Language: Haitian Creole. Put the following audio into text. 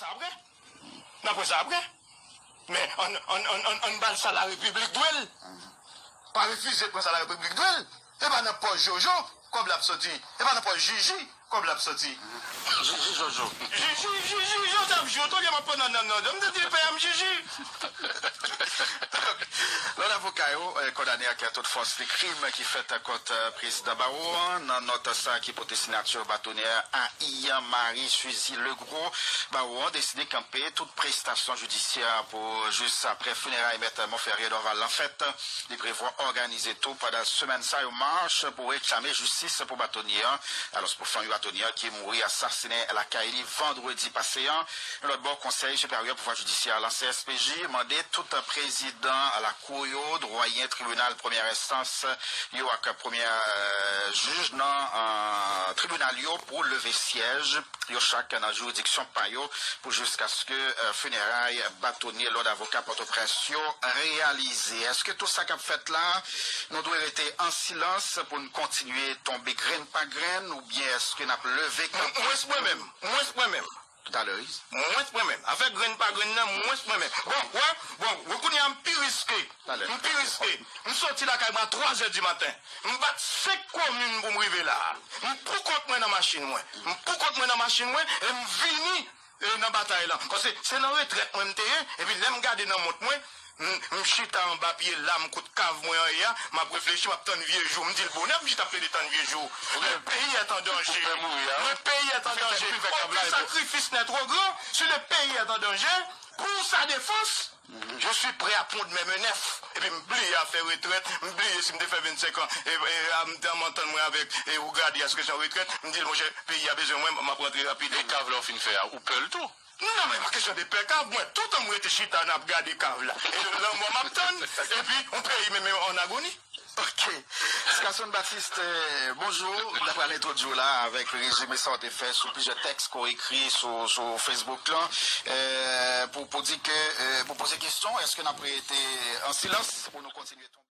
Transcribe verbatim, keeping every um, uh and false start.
Sa apre. N a pran sa apre. Men ann, ann, ann, ann, ann ba l sa larepiblik dwe l. Pa refize pran sa larepiblik dwe l. E pa nan pòch Jojo kòb la ap soti. E pa nan pòch Jiji kòb la ap soti. Jiji Jojo. Jiji, Jiji, Jojo ap jwe tolye m ap pran nan, nan, nan, m te di pè a m Jiji. Lòd avoka yo, eh, kondane ak tout fòs li krim ki fèt kont, eh, prezidan bawo an. Nan nòt sa ki pote siyati batonye a, Ian Marie Suzy Legros, bawo an deside kanpe tout prestasyon jidisyè pou jis apre fineray Mèt Monferrier Dorval lan fèt. Li prevwa òganize tou pandan semèn sa yo mach pou reklame jistis pou batonye an. Alòs, pou fanmi batonye an ki mouri asasinen lakay li vandredi pase an, yon lòt bò, Konsèy Siperyè Pouvwa Jidisyè lan, C S P J, mande tout prezidan lakou yo, dwayen tribinal premyè enstans yo ak premyè, eh, jij nan, eh, tribinal yo pou leve syèj yo chak nan jiridiksyon pa yo pou jiskaske, eh, fineray batonye Lòd Avoka Pòtoprens yo reyalize. Èske tout sa k ap fèt la, nou dwe rete an silans pou n kontinye tonbe grenn pa grenn, oubyen èske n ap leve kanpe? Mwens mwen menm, mwens mwen menm. Talè, wi. Mwens mwen menm. Afè grenn pa grenn nan, mwens mwen menm. Bon, wè, bon, wè kounye a m pi riske. Talè. M pi riske. M soti lakay mwen a twa zè di maten. M bat senk komin pou m rive la a. M pou kont mwen nan machin mwen. M pou kont mwen nan machin mwen e m vini, e, nan batay lan. Paske se nan retrèt mwen m te ye, epi lè m gade nan mont mwen, m, m chita anba pye la, m kout kav mwen an ye a, m ap reflechi, m ap tann vye jou. M di l bonè, m chita ap plede tann vye jou. Le pays est en danger. Le pays est en danger. Aucun sacrifice n'est trop grand si le pays est en danger. Pour sa défense, je suis prêt à pondre même un œuf. Epi m bliye afè retrèt, m bliye si m te fè vennsenk an, e, e, a, m te antann mwen avèk, e, ou gade asirans retrèt, m di l, monchè, peyi a bezwen mwen, m ap rantre rapid. E kav la w fin fè a, ou pè l tou? Non, men pa kesyon de pè kav, mwen, toutan m rete chita n ap gade kav la. E lanmò m ap tann, epi yon peyi menm an agoni. Ok. Scarson Baptiste, eh, bonjou. M ta pral entwodui w la avèk rezime sa w te fè sou plizyè tèks ke w ekri sou, sou Facebook lan, eh, pou, pou di ke, eh, pou poze kesyon, èske n ap rete an silans pou nou kontinye tonbe?